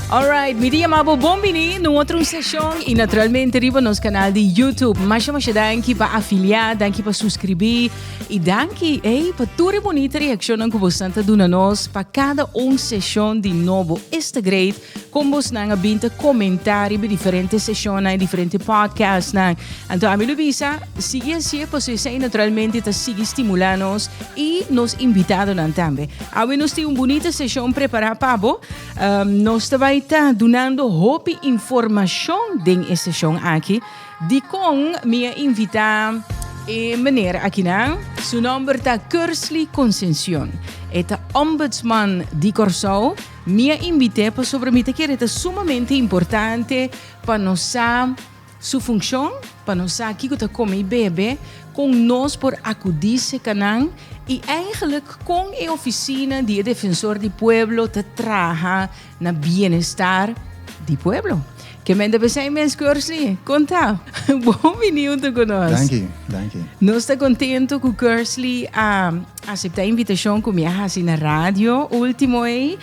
Alright, mi ta yama bo bon bini na un otro seshon i naturalmente riba nos kanal di YouTube. Masha masha danki pa afiliá, danki pa suskribí i danki ey pa tur e bunita reakshonnan ku bosnan ta duna nos pa kada un seshon di nobo. Esta great kon bosnan a bin ta komentá riba e diferente seshonnan, e diferente podcastnan. Anto ami lo bisa, sigui hasié pasobra esei naturalmente ta sigui stimulá nos i nos invitadonan tambe. Awe nos tin un bunita seshon prepará pa bo. Nos ta bai ta dunando hopi informashon den e seshon aki. Dikon mi a invitá e meneer akinan? Su nòmber ta Kersley Concencion. E ta Ombudsman di Kòrsou. Mi a invit'é pasobra mi ta kere ta sumamente importante pa nos sa Su funshon, pa nos sa kiko ta kome i bebe, kon nos por akudí seka nan i eigenlijk kon e ofisina di e Defensor di Pueblo ta traha na bienestar di pueblo. Ke men ta pensá mes, Kersley? Kon ta? Bon bini huntu ku nos. Danki, danki. Nos ta kontentu ku Kersley a aseptá e invitashon ku mi a hasi na radio último ei.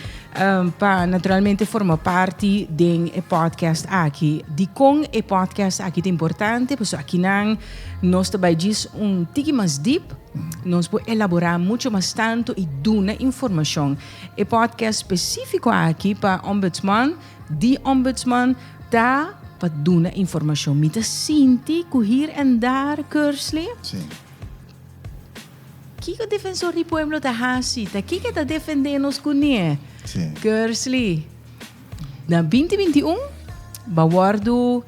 Pa naturalmente forma parti den e podcast aki. Dikon e podcast aki ta importante? Pasobra akinan nos ta bai djis un tiki mas diep, nos por elaborá mucho mas tantu i duna informashon. E podcast spesífiko aki pa Ombudsman, di Ombudsman, ta pa duna informashon. Mi ta sinti ku hier en daar, Kersley, Kiko Defensor di Pueblo ta hasi? Ta kiko e ta defendé nos kuné? Sí. Kersley, na 2021 ba wòrdu,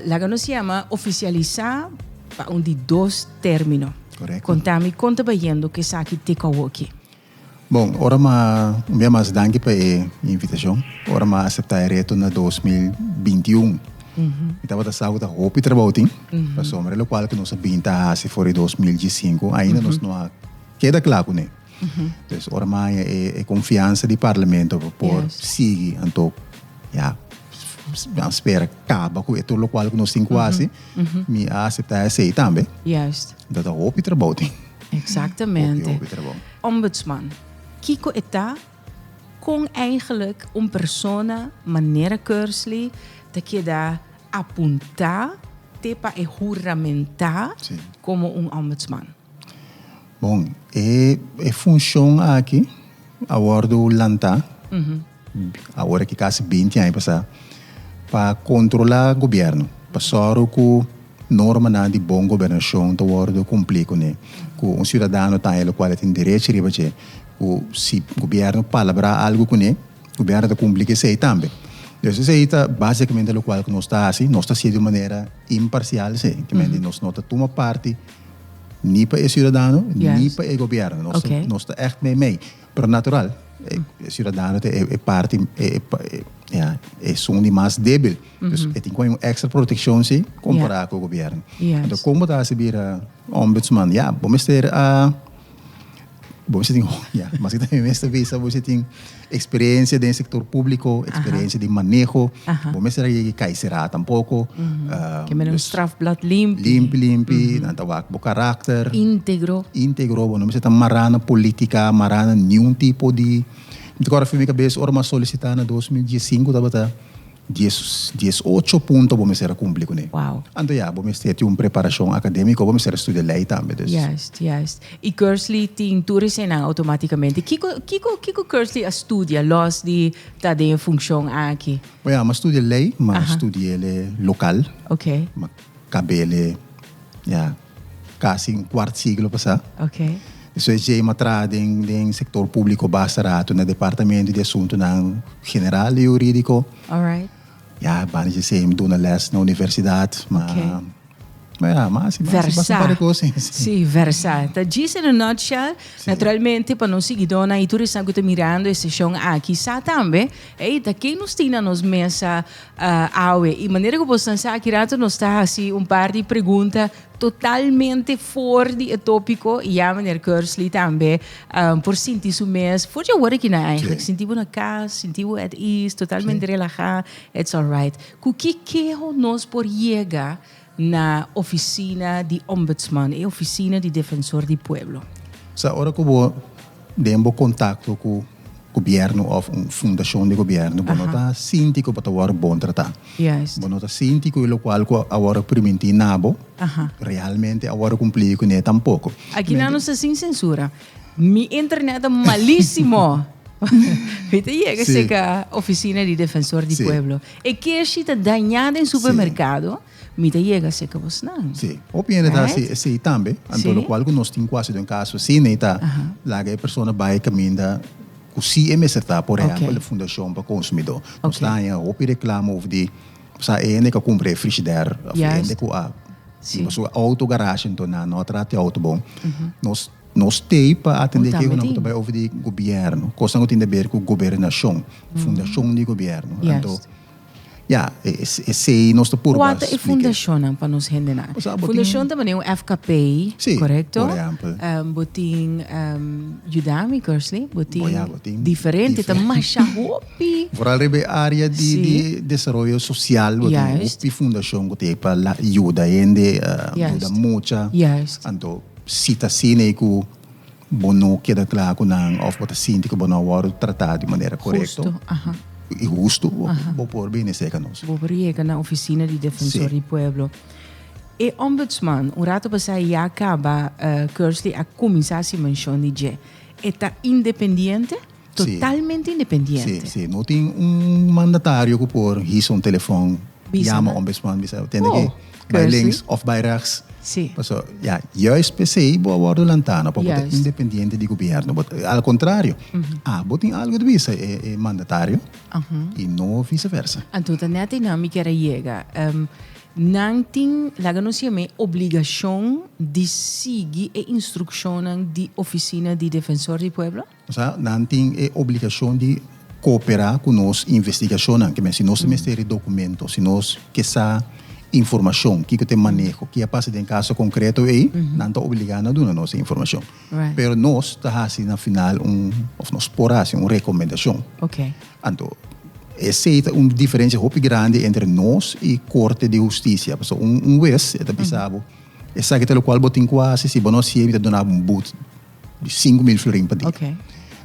laga nos yama, ofisialisá pa un di dos término. Korekto. Konta mi kon ta bayendo ku esaki te ku awoki. Bon, ora m'a, un bia mas danki pa e invitashon. Ora m'a aseptá e reto na 2021, mi tabata sa ku ta hopi trabou tin, pasobra e lokual ku nos a bin ta hasi for di 2015 ainda nos no a keda kla kuné. Dus ora m'a haña e konfiansa di parlamento pa por sigui, anto ya, mi a spera kaba ku e tur lokual ku nos tin ku hasi, mi a aseptá esei tambe. Dat ta hopi trabou tin. Exactamente. Hopi, hopi trabou. Ombudsman, kiko e ta? Kon eigenlijk un persona manera Kersley ta keda apuntá te pa e huramentá komo un ombudsman? Bon, e e funshon aki a wòrdu lantá awor aki kasi binti aña pasá pa kontrolá gobièrnu, pa sòru ku normanan di bon gobernashon ta wòrdu kumplí kuné, ku un siudadano ta haña lokual e tin derechi riba dje, ku si gobièrnu palabrá algu kuné, gobièrnu ta kumpli ku esei tambe. Dus esei ta básikamente lokual ku nos ta hasi, nos ta hasié di un manera imparsial, sí, kimente nos no ta tuma parti ni pa e siudadano ni pa e gobièrnu, nos ta ègt meimei. Pero natural, e ciudadano ta e parti, ja, esun di mas debil. Dus e tin cu hay un extra proteccion si, compara cu gobierno. Anto con bo ta haci bira ombudsman? Ja, bo mester a, bo mester tin, ja, maske ta mi mes ta bisa, bo mester tin experiencia den sector publico, experiencia di maneho, bo mester a yega cay cera tampoco. Ke mester un strafblad limpi. Limpi, limpi, nan ta wak bo karakter. Íntegro. Íntegro, bo no mester ta mará na polítika, mará na niun tipo di. Mi ta kòrda fin mi kabes ora mi a solisitá na 2015 tabata dies, 18 punto bo mester a kumpli kuné. Wow. Anto ya, bo mester tin un preparashon akadémiko, bo mester a studia lei tambe, dus. Juist, juist. I Kersley tin tur eseinan outomátikamente. Kiko, kiko, kiko Kersley a studia lòs di ta den e funshon aki? Bo ya, mi a studia lei, mi a studi'é lokal. Ok. Mi a kab'é, ya, kasi un kuart siglo pasá. Ok. Despues djei mi a traha den den sektor públiko basta ratu na departamento di asuntunan general i hurídiko. Alright. Ya, banda dje esei mi duna lès na universidat, ma. Ok. Ma ya, mi a hasi basta Versá. par di kos. Si. Si, versá. Ta djis in a nutshell, naturalmente pa nos siguidónan i tur esnan ku ta mirando e seshon aki sa tambe, ey, ta ken nos tin na nos mesa awe. I manera ku bosnan sa aki rato nos ta hasi un par di pregunta totalmente for di e tópiko i ya meneer Kersley tambe por sinti su mes for di awor aki nan eigenlijk. Sinti bo na kas, sinti bo at ease, totalmente relahá, it's alright. Ku ki keho nos por yega na ofisina di Ombudsman, e ofisina di Defensor di Pueblo? Sa ora ku bo den bo kontakto ku. gobièrnu òf un fundashon di gobièrnu, bo no ta sinti ku bo ta wòrdu bon tratá. Juist. Bo no ta sinti ku e lokual ku a wòrdu primintí na bo, realmente a wòrdu kumplí kuné tampoko. Aki nan nos ta sin sensura. Mi internet ta malísimo. Mi ta yega serka ofisina di Defensor di Pueblo. E keshi ta dañá den supermerkado. Mi ta yega serka bosnan. Sí. Hopi hende ta hasi esei tambe. Anto lokual ku nos tin ku hasi den kaso asina ei ta laga e persona bai kaminda ku si e mester ta. Por ehèmpel e Fundashon pa Konsumidó. Nos ta haña hopi reklamo over di sa e hende ku a kumpra e frishidèr òf e hende ku a hiba su outo garashe anto nan no a trata e outo bon. Nos nos t'ei pa atendé kehonan ku ta bai over di gobièrnu, kosnan ku tin di aber ku gobernashon, fundashon di gobièrnu. Anto Ya, esei nos ta purba Kua ta e fundashonnan pa nos hendenan? Fundashon ta manera un FKP, korekto? Sí, por ehèmpel. Bo tin Yudami, Kersley, bo tin diferente, ta masha hopi. Vooral riba e área di desaroyo sosial, bo tin hopi fundashon ku ta ei pa yuda hende, yuda mucha. Anto, si ta asina ei ku bo no keda kla ku nan òf bo ta sinti ku bo no a wòrdu tratá di manera korekto i hustu, bo por bini serka nos. Bo por yega na ofisina di Defensor di Pueblo. E Ombudsman, un rato pasá ya kaba Kersley a kuminsá hasi menshon di dje. E ta independiente? Totalmente independiente. Sí, sí. No tin un mandatario ku por hisa un telefòn, yama Ombudsman, bisa tende ke bai links òf bai rechts. Sí. Paso, ya, juist p'esei bo a wòrdu lantá, no pa bo ta independiente di gobièrnu. Bo al kontrario, abo tin algu di bisa e mandatario i no viseversa. Anto ta nèt einan mi kier a yega. Nan tin, laga nos yam'é, obligashon di sigui e instrukshonnan di Ofisina di Defensor di Pueblo? Osea, nan tin e obligashon di kooperá ku nos investigashonnan. Ke men, si nos ta mester e dokumento, si nos ke sa informashon, kiko ta e maneho, ke a pasa den kaso konkreto ei, nan ta obligá na duna nos e informashon. Pero nos ta hasi na final un, òf nos por hasi un rekomendashon. Anto, esei ta un diferensia hopi grandi entre nos i Korte di Hustisia. Pasobra un wes e ta bisa bo, esaki ta lokual bo tin ku hasi, si bo no hasié mi ta duna bo un but. di 5000 florin pa dia.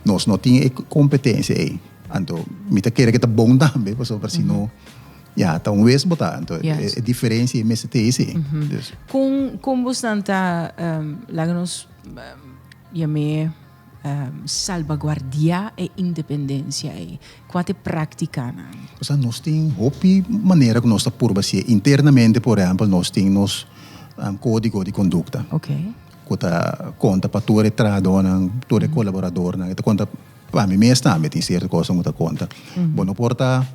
Nos no tin e competencia ei. Anto mi ta kere ke ta bon tambe pasobra si no ya ta un wes bo ta. Anto e diferencia ei mester ta esei. Dus. Kon kon bosnan ta laga nos yam'é salbaguardiá e independencia ei? Kua ta e práktikanan? Osea nos tin hopi manera ku nos ta purba hasié. Internamente por ehèmpel nos tin nos kódigo di kondukta. Ku ta konta pa tur e trahadónan, tur e kolaboradornan. E ta konta pa mi mes tambe tin sierto kosnan ku ta konta. Bo no por ta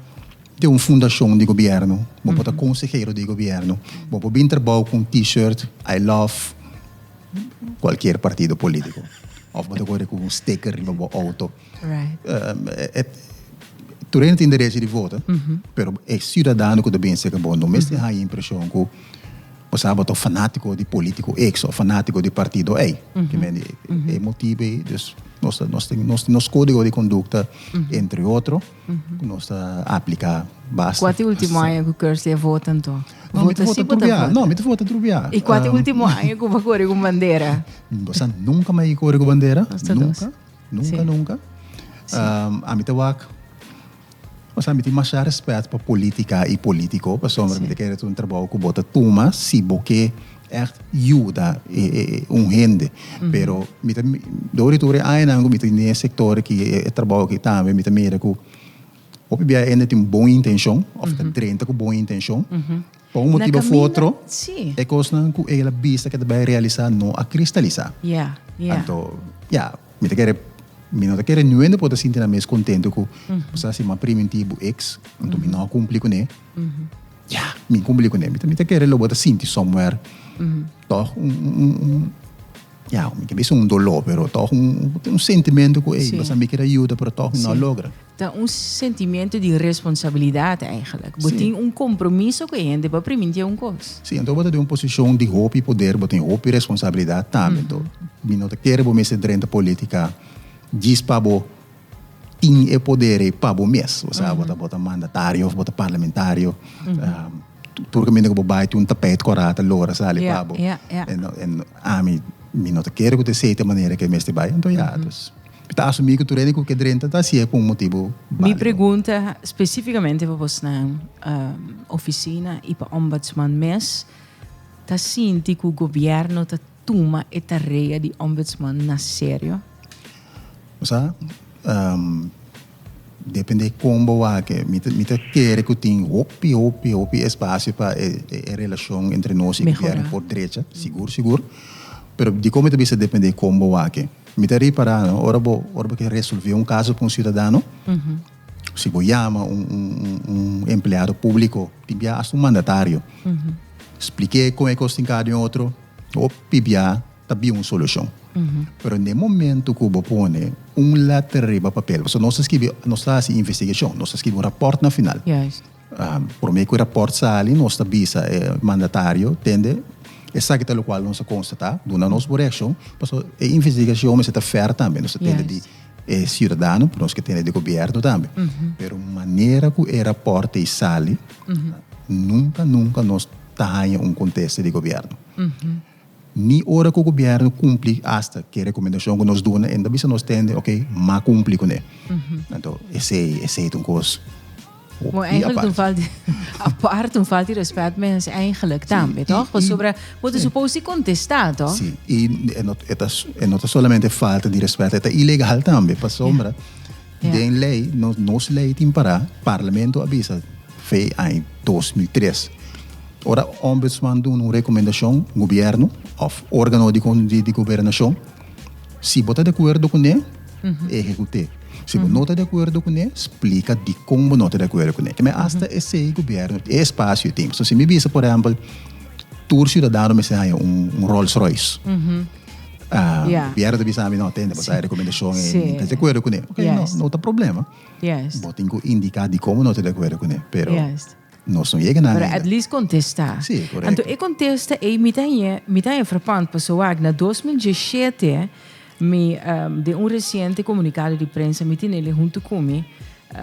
den un fundashon di gobièrnu, bo por ta konsehero di gobièrnu, bo por bin trabou ku un t-shirt I love kualkier partido polítiko òf bo ta kore ku un sticker riba bo outo. Tur hende tin derecho di vota, pero e siudadano ku ta bin serka bo no mester haña impreshon ku Bo sa bo ta fanátiko di polítiko X òf fanátiko di partido Y. Ke men e motibu ei, dus nos ta nos tin nos tin nos kódigo di kondukta entre otro ku nos ta apliká basta. Kua ta e último aña ku Kersley a vota anto? No, mi ta vota tur bia. No, mi ta vota tur bia. I kua ta e último aña ku bo a kore ku bandera? Bo sa nunka mi a kore ku bandera. Nunka, nunka, nunka. Ami ta wak. Osea, mi tin masha respet pa politica y politico, pasobra mi ta kere ta un trabou cu bo ta tuma si bo ke echt yuda un hende. Pero mi ta, door di tur e añanan cu mi ta den e sector aki, e trabou aki tambe, mi ta mira cu hopi bia hende tin bon intencion, of ta drenta cu bon intencion, pa un motibo of otro, e cosnan cu el a bisa cu ta bay realisa no a cristalisa. Anto, ya. Mi ta kere, mi no ta kere niun hende por ta sinti nan mes contento cu bo sa si mi a priminti bo ex, anto mi no a cumpli cune. Ya, mi cumpli cune. Mi ta kere lo bo ta sinti somewhere toch un, un, un, ya, mi ke bisa un dolor, pero toch un, un sentimento cu ey, bo sa mi kier a yuda, pero toch mi no a logra. Ta un sentimiento di responsabilidad eigenlijk. Bo tin un compromiso cu e hende pa priminti un cos. Sí, anto bo ta den un posicion di hopi poder, bo tin hopi responsabilidad tambe. Anto mi no ta kere bo mester drenta politica djis pa bo tin e poder ei pa bo mes. Osea, bo ta bo ta mandatario of bo ta parlamentario. Tur caminda cu bo bai tin un tapijt cora ta lora sali pa bo. En ami mi no ta kere cu ta esei ta e manera cu e mester bai. Anto ya, dus. Mi ta asumí ku tur hende ku ke drenta ta hasié pa un motibu Mi bálido. pregunta spesífikamente pa bosnan ofisina i pa ombudsman mes, ta sinti ku gobièrnu ta tuma e tarea di ombudsman na serio? Bo sa, depende kon bo wak, mi ta mi ta kere ku tin hopi hopi hopi espasio pa e e relashon entre nos i gobièrnu por drecha, sigur sigur. Pero dikon mi ta bisa depende kon bo wak? Mi ta ripará no, ora bo ora bo ke resolvé un kaso ku un siudadano, si bo yama un un un empleado públiko, tin bia asta un mandatario, splik'é kon e kos tin kada den otro, hopi bia ta bin un solushon. Pero n'e momento ku bo pone un lèter riba papel, pasobra nos ta skibi, nos ta hasi investigashon, nos ta skibi un rapòrt na final. Promé ku e rapòrt sali nos ta bisa e mandatario, tende, esaki ta lokual nos a konstatá, duna nos bo reakshon, pasobra e investigashon mester ta fèr tambe, nos ta tende di e siudadano, pero nos ke tende di gobièrnu tambe. Pero manera ku e rapòrt ei sali, nunka nunka nos ta haña un kontesta di gobièrnu. Ni ora ku gobièrnu kumpli asta ku e rekomendashon ku nos duna, e no ta bisa nos tende, oke, m'a kumpli kuné. Anto esei, esei ta un kos Bon, hopi eigenlijk apart. un falta apart un falta di respet mens eigenlijk tambe, toch? Pasobra bo ta supos di kontestá, toch? Sí, i e no e ta e no ta solamente falta di respet, e ta ilegal tambe, pasobra den lei, nos nos lei tin pará, parlamento a bisa fe aña 2003. Ora Ombudsman duna un rekomendashon, gobièrnu òf órgano di di gobernashon, si bo ta di akuerdo kuné, ehekut'é. Si bo no ta di akuerdo kuné, splika dikon bo no ta di akuerdo kuné. Keme asta esei gobièrnu e espasio tin. Pasobra si mi bisa, por ehèmpel, tur siudadano mester haña un Rolls Royce. Gobièrnu ta bisa mi, no, tende, bo ta e rekomendashon ei, mi ta di akuerdo kuné. Oke, no, no ta problema. Bo tin ku indiká dikon bo no ta di akuerdo kuné, pero. Nos no yega na Pero ainda. at least contesta. Sí, correcto. Anto e contesta ei mi ta haña, mi ta haña frappant pasobra wak na 2017 mi um, den un reciente comunicado di prensa mi tinele hunto cu mi,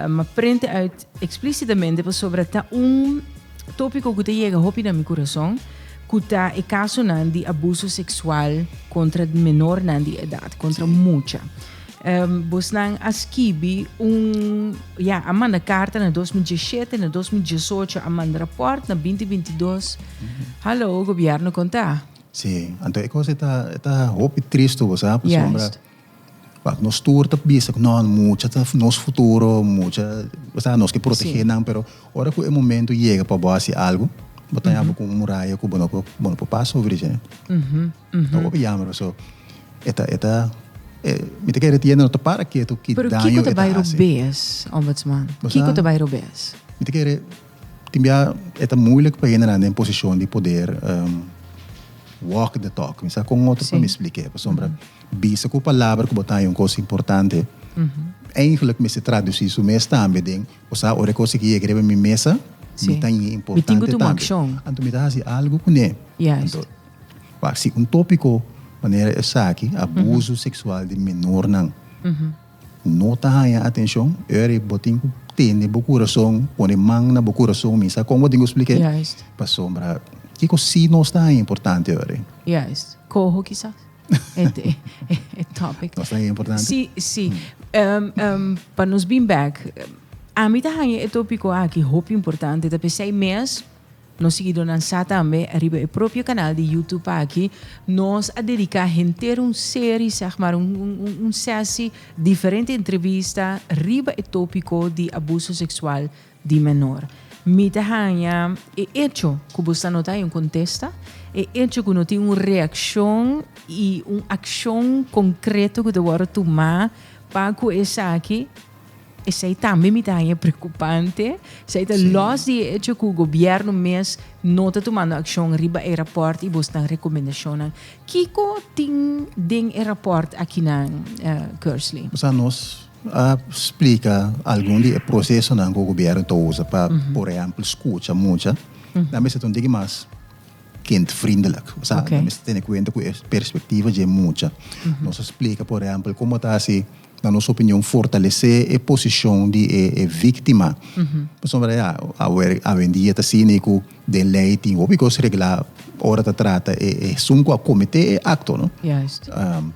um, a prente uit explícitamente pasobra ta un tópico cu ta yega hopi na mi corazon, cu ta e casonan di abuso sexual contra menornan di edad, contra mucha. Bosnan a skibi un, ya, a manda karta na 2017, na 2018 a manda rapòrt, na 2022. Hallo, gobièrnu kon ta? Sí, anto e kos e ta, e ta hopi tristu, bo sa, pasobra wak nos tur ta bisa ku no, mucha ta nos futuro, mucha, bo sa, nos ke protegé nan, pero ora ku e momento yega pa bo hasi algu, bo ta haña bo ku un muraya ku bo no por, bo no por pasa over dje. Ta hopi jammer, pasobra e ta, e ta, mi ta kere tiende no ta para ketu ki Pero daño kiko ta e ta bai hasi. robes, Ombudsman? Bo Kiko sa, ta bai robes? Mi ta kere tin bia e ta moeilijk pa hendenan den posishon di poder walk the talk. Mi sa kon otro pa mi splik'é, pasobra bisa ku palabra ku bo ta haña un kos importante, eigenlijk mester tradusí su mes tambe den, bo sa ora e kos aki yega riba mi mesa, mi ta hañ'é Mi tin ku importante tuma tambe. akshon. Anto mi ta hasi algu kuné. Anto Wak, si un tópiko manera esaki, abuso seksual di menornan, no ta haña atenshon, eri bo tin ku tene bo kurason, pone man na bo kurason, mi sa kon bo tin ku splik'é, pasobra kiko si nos ta haña importante eri? Juist. Koho kisas e topic. Nos ta haña importante? Si, si. Pa nos bin bèk, ami ta haña e tópiko aki hopi importante, ta p'esei mes. Nos siguidónan sa tambe riba e propio kanal di YouTube aki nos a dediká henter un seri, sèg mar un un sesi, diferente entrevista riba e tópiko di abuso seksual di menor. Mi ta haña e echo ku bo sta nota un kontesta, e echo ku no tin un reakshon i un akshon konkreto ku ta wòrdu tumá pa ku esaki, Esei tambe mi ta haña preocupante. Esei ta los di e hecho cu gobierno mes no ta tumando accion riba e rapport y bosnan recomendacionnan. Kico tin den e rapport akinan, Kersley? Osea, nos a splica algun di e procesonan cu gobierno ta usa pa, por ehempel, scucha mucha. Nan mester ta un tiki mas kindvriendelijk. Osea, nan mester tene cuenta cu e perspectiva dje mucha. Nos a splica, por ehempel, como ta haci. Na nos opinion fortalesé e posishon di e víktima. Pasobra ya, awe awendia ta asina ku den lei tin hopi kos reglá ora ta trata e esun ku a kometé e akto, no?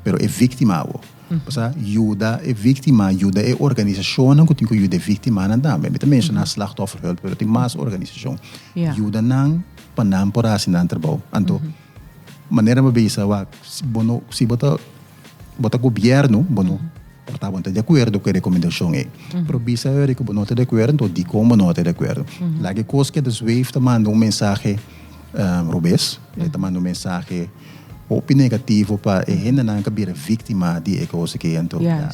Pero e víktima awo. Pasobra yuda e víktima, yuda e organisashonnan ku tin ku yuda e víktimanan tambe. Mi ta menshoná Slachtofferhulp, pero tin mas organisashon. Yuda nan pa nan por hasi nan trabou. Anto, manera mi a bisa, wak, si bo no, si bo ta, bo ta gobièrnu, bo no por ta, bo no ta di akuerdo ku e rekomendashon ei. Pero bisa ora ku bo no ta di akuerdo, anto dikon bo no ta di akuerdo? Laga e kos keda zweef ta manda un mensahe robes, e ta manda un mensahe hopi negativo pa e hendenan ku a bira víktima di e kos aki. Anto, ya,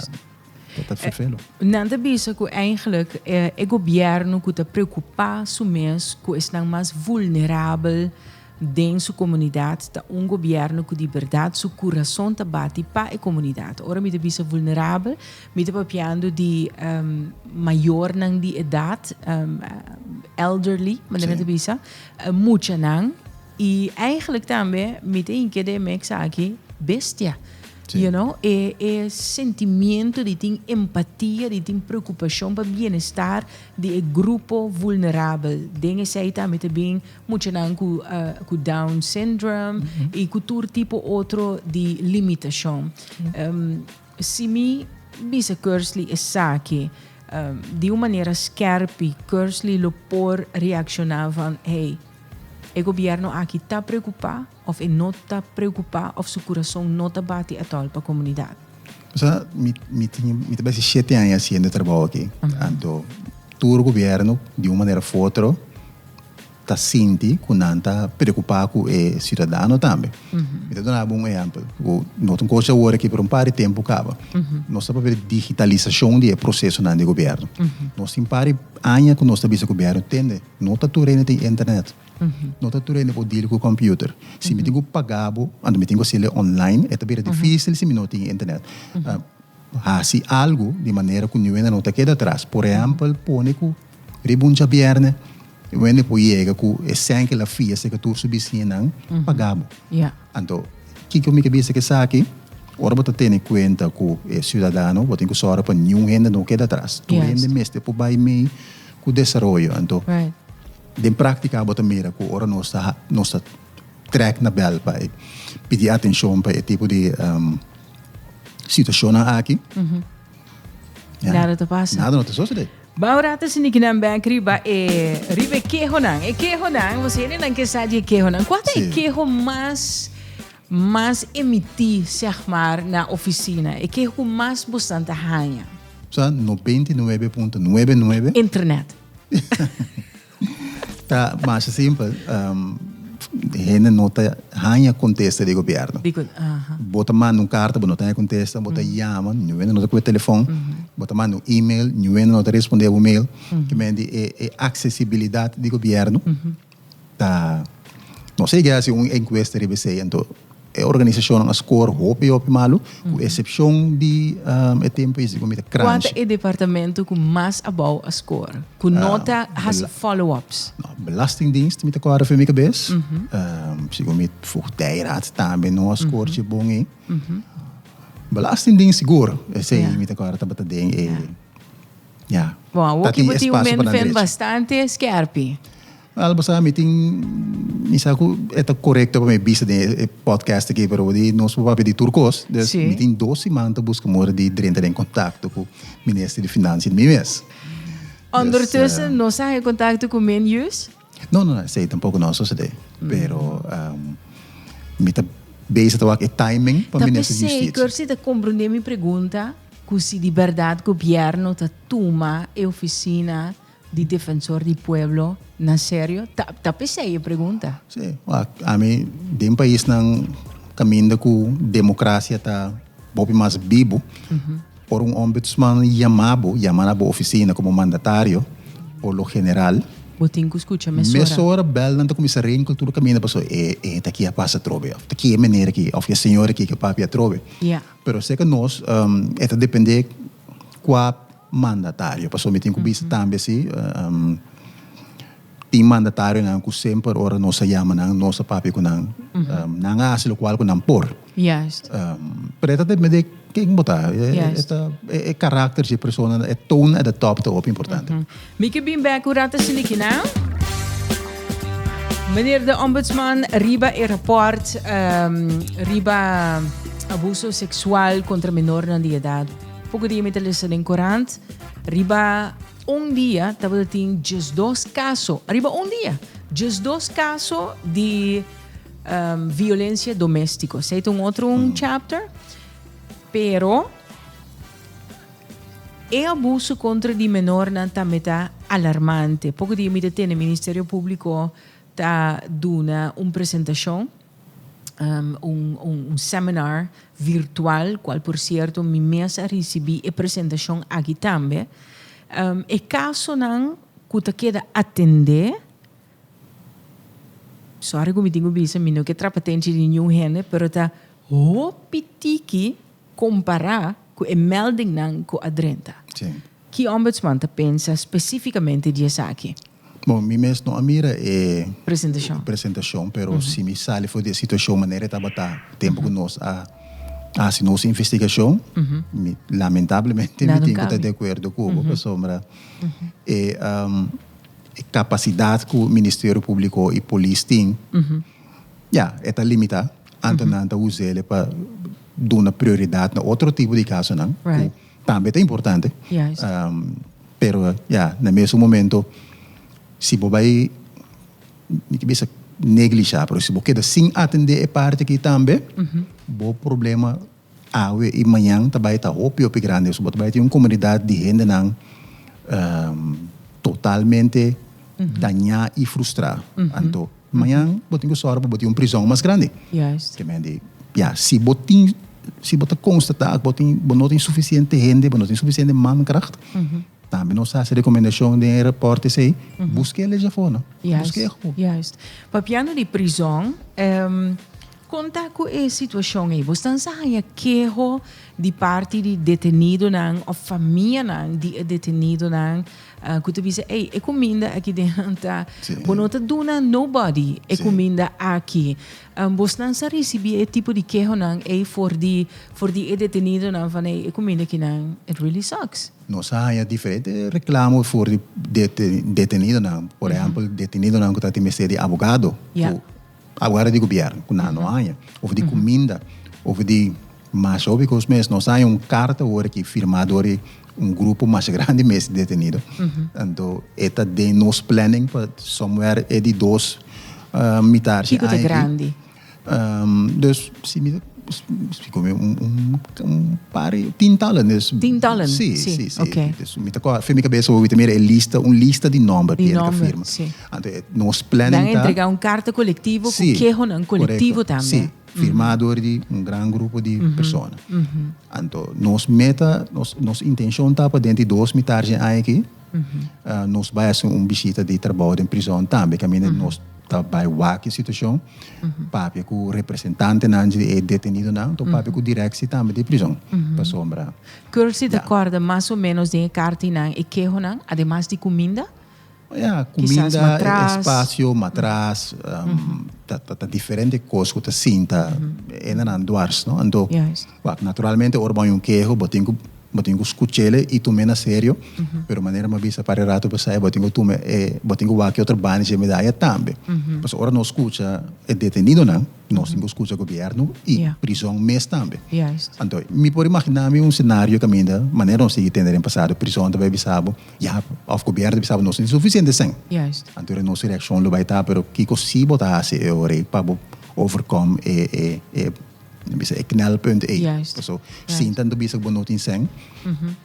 ta ferfelu. Nan ta bisa ku eigenlijk e gobièrnu ku ta preokupá su mes ku esnan mas vulnerabel den su komunidat ta un gobièrnu ku di bèrdat su kurason ta bati pa e komunidat. Ora mi ta bisa vulnerabel, mi ta papiando di mayornan di edat, elderly, manera mi ta bisa, muchanan. I eigenlijk tambe mi ta hinke den mix aki bestia. You know, e e sentimiento di tin empatia, di tin preocupacion pa bienestar di e grupo vulnerabel. Den esei tambe ta bin muchanan cu cu down syndrome i cu tur tipo otro di limitacion. Si mi bisa Kersley esaki di un manera skerpi, Kersley lo por reacciona van, hey, E gobierno aki ta preocupa of e no ta preocupa of su curason no ta bati atol pa comunidad? Sa, mi, mi tin, mi ta besi shete aña haciendo e trabou aki. Anto, tur gobierno, di un manera of otro, ta sinti cu nan ta preocupa cu e ciudadano tambe. Mi ta duna bo un ehempel, cu no ta un cos awor aki, pero un par di tempo caba. Nos ta papia di digitalisacion di e procesonan di gobierno. Nos tin par di aña cu nos ta bisa gobierno, tende, No ta tur hende tin internet. No ta tur hende por deal ku computer. Si mi tin ku paga bo, anto mi tin ku haci'le online, e ta bira dificil si mi no tin internet. Haci algo di manera ku niun hende no ta keda atras. Por ehempel, pone ku riba un djabierne un hende por yega ku e sèn ku el a fia serka tur su bisiñanan paga bo. Anto, kiko mi ke bisa ku esaki? Ora bo ta tene kuenta ku e siudadano, bo tin ku sòru pa niun hende no keda atras. Tur hende mester por bai mei ku desaroyo. Anto, den práktika bo ta mira ku ora nos ta nos ta trèk na bèl pa e pidi atenshon pa e tipo di situashonnan aki, ya, Nada ta pasa. Nada no ta sosodé. Ban ora ta sinti kinan bèk riba e riba e kehonan. E kehonan, bo hendenan ke sa di e kehonan. Kua ta e keho mas mas emití, sèg maar, na ofisina? E keho ku mas bosnan ta haña? Sa 99.99. Internet. Ta masha simpel. Hende no ta haña kontesta di gobièrnu. Bo ta manda un karta, bo no ta haña kontesta. Bo ta yama, niun hende no ta kohe telefòn. Bo ta manda un email, niun hende no ta respondé bo mail. Ke men di e aksesibilidat di gobièrnu ta no sé ke hasi un enkuesta riba esei anto e organisashonnan a score hopi hopi malu ku esepshon di e tempu ei segun mi ta Kua ta e departamento ku mas abou a score ku no ta hasi follow ups? No, Belastingdienst mi ta kòrda for mi kabes segun mi Voogdijraad tambe no a score dje bon ei Belastingdienst sigur esei mi ta kòrda tabata den e Ya. Bon, awor ki bo tin un men bastante skerpi. Wel, bo sa, mi tin, mi sa ku e ta korekto pa mi bisa den e podcast aki, pero di nos por papia di tur kos. Dus mi tin dos siman ta buska mora di drenta den kontakto ku Minister di Finansia di mi mes. Ondertussen no sa haña kontakto ku Minjus? No, no, no, esei tampoko no a sosodé. Pero mi ta bezig ta wak e timing pa Minister di Justisia. Ta p'esei, Kersi ta komprondé mi pregunta ku si di bèrdat gobièrnu ta tuma e ofisina di Defensor di Pueblo na serio. Ta ta p'esei e pregunta. Sí, wak, ami den paisnan kaminda ku demokrasia ta hopi mas bibu, ora un ombudsman yama bo, yama na bo ofisina komo mandatario, por lo general, Bo tin ku skucha mesora. Mesora bèlnan ta kuminsá rinkel tur kaminda pasobra e e ta ki a pasa atrobe òf ta ki e meneer aki òf e señor aki ke papia atrobe. Pero serka nos e ta dependé kua mandatario pasobra mi tin ku bisa tambe si tin mandatarionan ku semper ora nos a yama nan nos a papia ku nan nan a hasi lokual ku nan por. Pero e ta depende ken bo ta e ta e karakter di e persona e tone at the top ta hopi importante. Mi ke bin bek un rato asina aki nan. Meneer de Ombudsman riba e raport riba. Abuso seksual kontra menornan di edat. Poko dia mi ta lesa den korant, riba un dia tabata tin 12 kaso, riba un dia, 12 kaso di violensia doméstiko. Esei ta un otro un chapter, pero e abuso kontra di menornan tambe ta alarmante. Poko dia mi ta tene Ministerio Públiko ta duna un presentashon. Un un seminar virtual, cual por cierto mi mes a ricibi e presentacion aki tambe. E casonan cu ta keda atende, sorry cu mi tin cu bisa, mi no ke trapa tenchi di niun hende, pero ta hopi tiki compara cu e meldingnan cu a drenta. Ki Ombudsman ta pensa specificamente di esaki? Bon, mi mes no a mira e Presentacion. presentacion, pero si mi sali for di e situacion manera e tabata tempo cu nos a haci nos investigacion, mi lamentablemente mi tin cu ta di acuerdo cu bo, pasobra e e capacidad cu Ministerio Publico y polis tin, ya, e ta limita, anto nan ta us'ele pa duna prioridad na otro tipo di casonan cu Tambe ta importante. Pero ya, na mesun momento, si bo bai, mi ta bisa neglisha, pero si bo keda sin atende e parti aki tambe, bo problema awe i mañan ta bai ta hopi hopi grandi. So bo ta bai tin un komunidat di hendenan totalmente dañá i frustrá. Anto mañan bo tin ku sòru pa bo tin un prizòn mas grandi. Ke men di, ya, si bo tin, si bo ta konstatá ku bo tin, bo no tin sufisiente hende, bo no tin sufisiente mankracht, tambe nos ta hasi rekomendashon den e rapòrt esei, buska e lei afó, no? Buska e afó. Juist. Papiando di prizòn, kon ta ku e situashon ei? Bo stan sa haña keho di parti di detenidonan òf famianan di e detenidonan Ku ta bisa, ey, e kuminda aki den nan ta, bo no ta duna nobody e kuminda aki. Bosnan sa risibí e tipo di kehonan ey for di, for di e detenidonan van ey, e kuminda aki nan, it really sucks. Nos a haña diferente reklamo for di detenidonan. Por ehèmpel, detenidonan ku ta tin mester di abogado, ku abogado di gobièrnu, ku nan no haña. Of di kuminda, of di masha hopi kos mes. Nos a haña un karta awor aki firmá dor di un grupo masha grandi mes di detenido. Anto e ta den nos planning pa somewhere e di dos mitar Kiko ta grandi? Dus si mi si come un un un par di tientallen dus. Tientallen? Si, si, si. Ok. Dus mi ta kòrda fen mi kabes hopi ta mira e lista un lista di nòmber Di nòmber, firma. Si. Anto nos planning ta. Nan entrega un karta kolektivo ku kehonan kolektivo tambe. Si. Firmá dor di un gran grupo di persona. Anto nos meta, nos nos intenshon ta pa dentro di dos mitar dje aña aki nos bai hasi un bishita di trabou den prizòn tambe kaminda nos ta bai wak e situashon, papia ku representantenan di e detenidonan, anto papia ku direksi tambe di prizòn pasobra. Cursi ta kòrda mas o ménos den e kartinan e kehonan, ademas di kuminda? Ya, kuminda, espasio, matras, ta diferente kos ku ta sinta e na nan dwars, no? Anto, wak, naturalmente ora bo haña un keho, bo tin ku, bo tin ku skuch'el i tum'é na serio, pero manera mi a bisa par e rato pasá, bo tin ku tuma e, bo tin ku wak e otro banda dje medaya tambe. Pasobra ora nos skucha e detenidonan, Nos tin ku skucha gobièrnu i prizòn mes tambe. Anto, mi por imaginá mi un senario kaminda manera nos sigui tende den pasado, prizòn ta bai bisa bo, ya, òf gobièrnu ta bisa bo, nos no tin sufisiente sèn. Anto era nos reakshon lo bai ta, pero kiko si bo ta hasi e ora ei pa bo overkom e e e bisa e knelpunt ei? Paso, sin tantu bisa ku bo no tin sèn,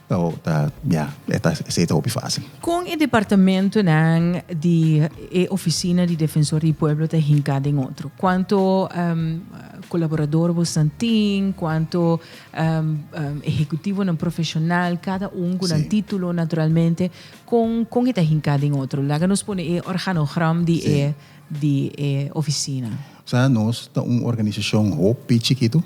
Ta, ta, ya, e ta, esei ta hopi fácil. Kon e departamentonan di e Oficina di Defensor di Pueblo ta hinká den otro? Kuantu kolaborador bosnan tin? Kuantu ehekutivonan profeshonal, kada un ku nan título naturalmente? Kon, kon e ta hinká den otro? Laga nos pone e organogram di e, di e ofisina. Sa, nos ta un organisashon hopi chikitu.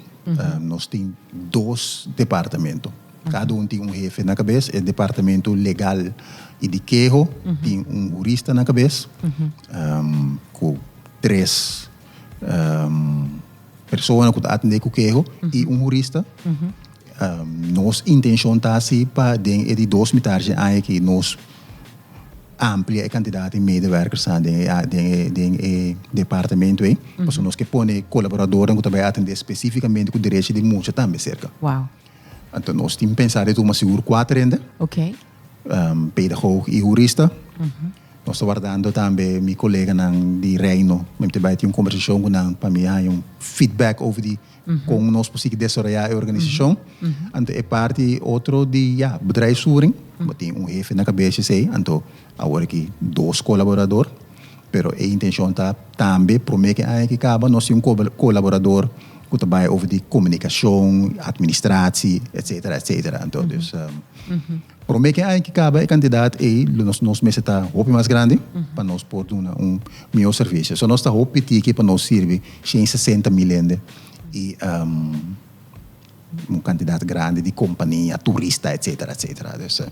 Nos tin dos departamento. Kada un tin un hefe na kabes, e departamento legal i di keho tin un hurista na kabes ku tres persona ku ta atendé ku keho i un hurista. Nos intenshon ta hasi pa den e di dos mitar dje aña aki nos. amplia e kantidat di medewerkersnan den e den e den e departamento ei. Pasobra nos ke pone kolaboradornan ku ta bai atendé spesífikamente ku derecho di mucha tambe serka. Wow. Anto nos tin pensa di tuma sigur kuater hende. Ok. Pedagoog i hurista. Nos ta wardando tambe mi koleganan di Reino. Mi ta bai tin un kombersashon ku nan pa mi haña un feedback over di kon nos por sigui desaroyá e organisashon. Anto e parti otro di ya, bedrijfsvoering, bo tin un hefe na kabes esei, anto awor aki dos kolaborador, pero e intenshon ta tambe promé ku e aña aki kaba nos tin un kolaborador ku ta bai over di komunikashon, administratie, etsetera, etsetera. Anto dus Prome ke aña ki kaba e kantidat ei lo nos nos mester ta hopi mas grandi pa nos por duna un mihó servisio. So nos ta hopi tiki pa nos sirbi 160 mil hende i un kantidat grandi di kompania, turista, etsetera, etsetera. Dus.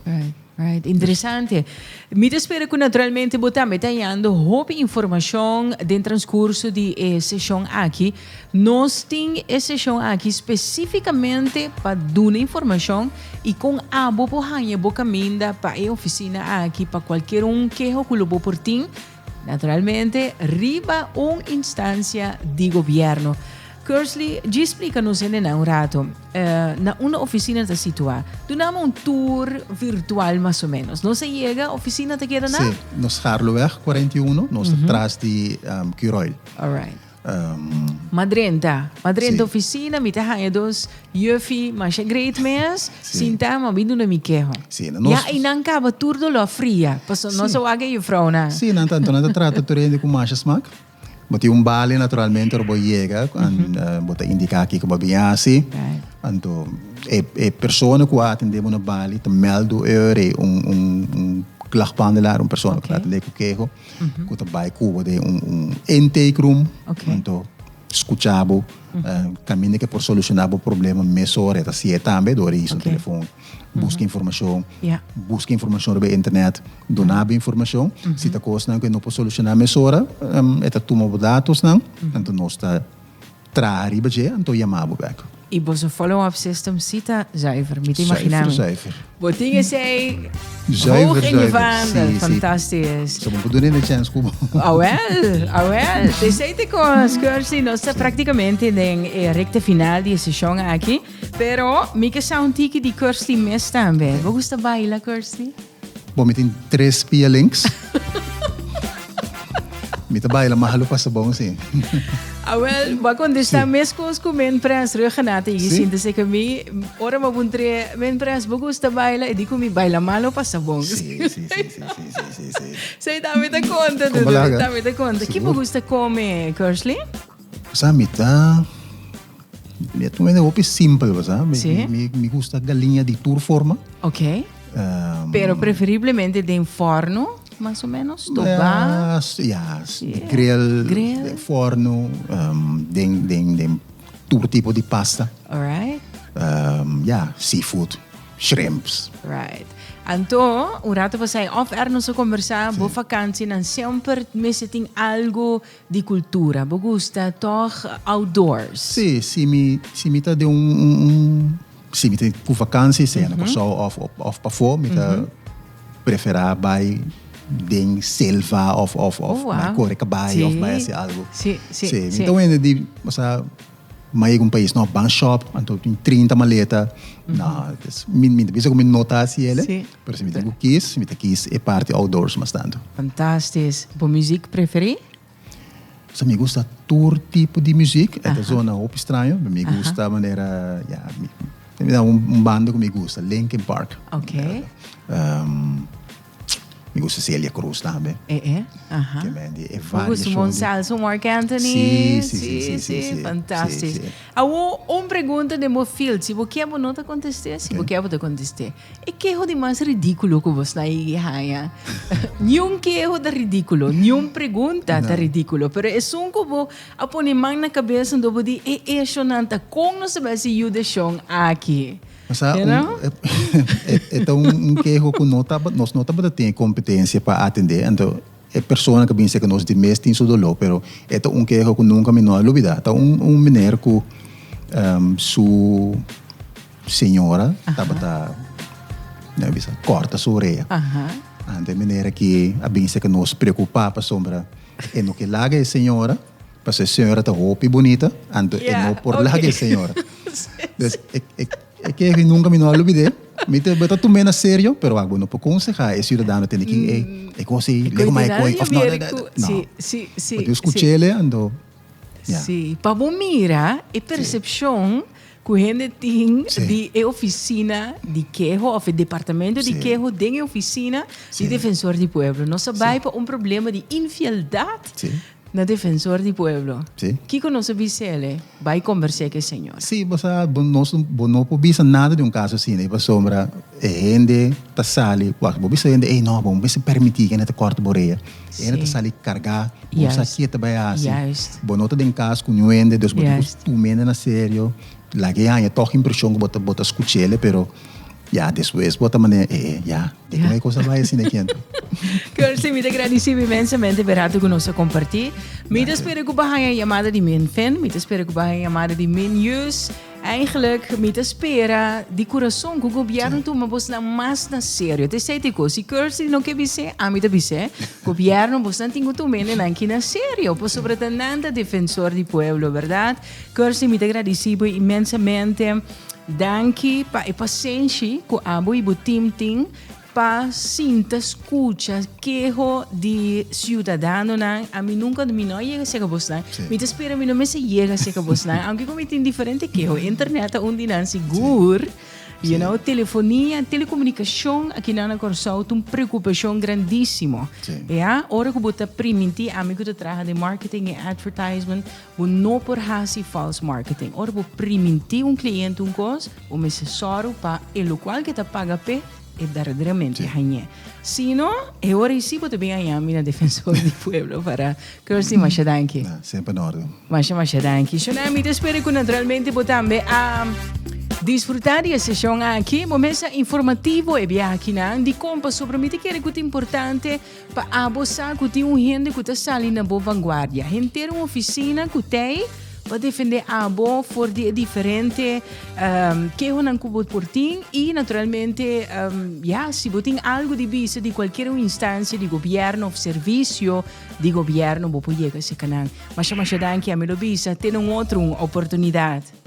Right, interesante. Mi ta spera ku naturalmente bo tambe ta hañando hopi informashon den transkurso di e seshon aki. Nos tin e seshon aki spesífikamente pa duna informashon i kon abo por haña bo kaminda pa e ofisina aki pa kualkier un keho ku lo bo por tin, naturalmente riba un instansia di gobièrnu. Kersley, djis splika nos hendenan un rato na unda ofisina ta situá. Dunami un tour virtual mas o ménos. Nos a yega, ofisina ta keda na? Sí, nos Scharloweg 41, nos ta tras di Curoil. Alright. M'a drenta, m'a drenta oficina, mi ta haña dos juffie masha great mes, sinta, m'a bin duna mi keho. Sí, na nos. Ya einan caba tur dolor a fria, pasobra nos a wak e juffrouwnan. Sí, nan ta, anto nan ta trata tur hende cu masha smak. Bo tin un bali naturalmente ora bo yega, bo ta indica kico bo a bin haci. Anto e e persona cu a atende bo na bali ta meldo e ora ei un un un klachtbehandelaar, un persona cu ta atende cu keho. Ku ta bai ku bo den un un intake room. Anto skucha bo kaminda ke por solushoná bo problema mesora. E ta hasié tambe dor di hisa un telefon, buska informashon, buska informashon riba internet, duna bo informashon. Si ta kosnan ku e no por solushoná mesora, e ta tuma bo datosnan, anto nos ta traha riba dje, anto yama bo bek. I boso follow up system si ta zuiver, mi ta imagina mi. Zuiver, zuiver. Bo tin esei hoog in je vaandel. Fantastisch. So bo por duna e chens ku bo. Awel, awel. Esei ta kos, Kersley. Nos ta praktikamente den e rekta final di e seshon aki. Pero mi ke sa un tiki di Kersley mes tambe. Bo gusta baila, Kersley? Bo, mi tin tres pia links. Mi ta baila malo pasa bon, sí. Awel, bo a contesta mescos cu men prens Ruggenaath y sinta seca mi. Ora mi a puntr'é, Men prens, bo gusta baila? E di cu mi, baila malo pasa bon. Sí, sí, sí, sí, sí, sí, sí, sí. Sey tambe ta conta, Como laga. Tambe ta conta. Ki bo gusta come, Kersley? Sa, mi ta... Mi ta un hende hopi simpel, bo sa. Sí. Mi gusta galiña di tur forma. Ok. Pero preferiblemente den forno, mas o menos? Stobá? Ja, grill, Grill. Den forno, den, den, den tur tipo di pasta. Alright. Ja, seafood, shrimps. Right. Anto, un rato pasá off air nos a conversá, bo vakansinan semper mester tin algo Di cultura. Bo gusta tog outdoors? Sí, si mi, si mi ta den un, un, un, si mi ta ku vakantie, sea na Kòrsou òf, òf pafó, mi ta preferá bai den selva òf, òf, òf bai kore kabai òf bai hasi algu. Sí, sí, sí. Mi ta un hende di, osea, mi a yega un pais, no, ban shop, anto tin 30 maleta. No, mi, mi ta bisa ku mi no ta hasi el, pero si mi tin ku kis, mi ta kis e parti outdoors mas tantu. Fantastisch. Bo muziek preferí? Sa mi gusta tur tipo di muziek. E ta zona hopi straño, pero mi gusta manera, ya, mi ta un banda ku mi gusta, Linkin Park. Mi gusta Celia Cruz tambe. Eh eh, aha. Ke men di e Mi gusta un variashon bon di salsa, un Marc Anthony. Sí, sí, sí, sí, sí, sí. Fantastisch. Sí, sí. Awo, un pregunta den bo field. Si bo kier bo no ta contesté, si bo kier bo ta contesté. E keho di mas ridículo ku bo sna yegi haña. Niun keho ta ridículo, niun pregunta ta ridículo, pero esun ku bo a pone man na kabes anto bo di e eshonan ta kon nos ta bai hasi yuda eshon aki. Osea, You know? E ta un keho ku no tabata, nos no tabata tin e kompetensia pa atendé. Anto e persona ku bin serka nos di mes tin su doló, pero e ta un keho ku nunka mi no a lubidá. Ta un un meneer ku su señora tabata, mi a bisa, kòrta su orea. Anto e meneer aki a bin seka nos preocupa pasobra e no ke laga e señora, pasobra e señora ta hopi bunita, anto e no por laga e señora. Dus e e e keho nunca mi no a lubid'é. Mi ta bo ta tum'é na serio, pero wak bo no por conseha e ciudadano tende ki ey e cos ey lego mai e coy of no no. Bo tin scuch'ele anto ya. Sí, pa bo mira e percepcion Ku hende tin di e ofisina di keho òf e departamento di keho den e ofisina di Defensor di Pueblo. Nos a bai pa un problema di infieldat na Defensor di Pueblo. Kiko nos a bisa el? Bai kombers'é ku e señor. Sí, bo sa, bo nos bo no por bisa nada di un kaso asina pasobra e hende ta sali, wak, bo bisa hende, ey no, bo no mester permití ku hende ta kòrta bo orea. E hende ta sali kargá, bo no sa ke ta bai hasi. Bo no ta den kas ku niun hende, dus bo tin ku tuma hende na serio. Laga e haña tòg impreshon ku bo ta bo ta skuch'el, pero ya despues bo ta manera, e e ya, de kon e kos a bai asina aki anto. Kersten, mi ta gradisí bo inmensamente pa e rato ku nos a kompartí. Mi ta spera ku bo a haña yamada di Minfin, mi ta spera ku bo a haña yamada di Minjus. Eigenlijk mi ta spera di kurason ku gobièrnu tuma bosnan mas na serio. Ta esei ta e kos. Si Kersten no ke bis'é, ami ta bis'é. Gobièrnu, bosnan tin ku tuma hendenan aki na serio, pasobra ta nan ta defensor di pueblo, bèrdat? Kersten, mi ta gradisí bo inmensamente. Danki pa e pasenshi ku abo i bo tim tin pa sinta skucha keho di siudadanonan. Ami nunka mi no a yega serka bosnan. Mi ta spera mi no mester yega serka bosnan, aunke ku mi tin diferente keho. Internet ta un di nan sigur. You know, telefonia, telekomunikashon akinan na Kòrsou ta un preokupashon grandísimo. Ya, ora ku bo ta primintí, ami ku ta traha den marketing i advertisement, Bo no por hasi false marketing. Ora bo primintí un kliente un kos, bo mester sòru pa e lokual ke ta paga p'e, e berdaderamente hañ'é. Si no, e ora ei sí bo ta bin haña mi na Defensor di Pueblo para Kirsty, masha danki. Na, semper na orden. Masha, masha danki. Shona, mi ta spera ku naturalmente bo tambe a disfrutá di e seshon aki. Bo mesa informativo e biaha akinan. Dikon? Pasobra mi ta kere ku ta importante Pa abo sa ku tin un hende ku ta sali na bo vanguardia. Henter un ofisina ku t'ei pa defendé abo for di e diferente kehonan ku bo por tin i naturalmente ya si bo tin algu di bisa di kualkier un instansia di gobièrnu òf servisio di gobièrnu bo por yega serka nan. Masha masha danki ami lo bisa. Te na un otro oportunidat.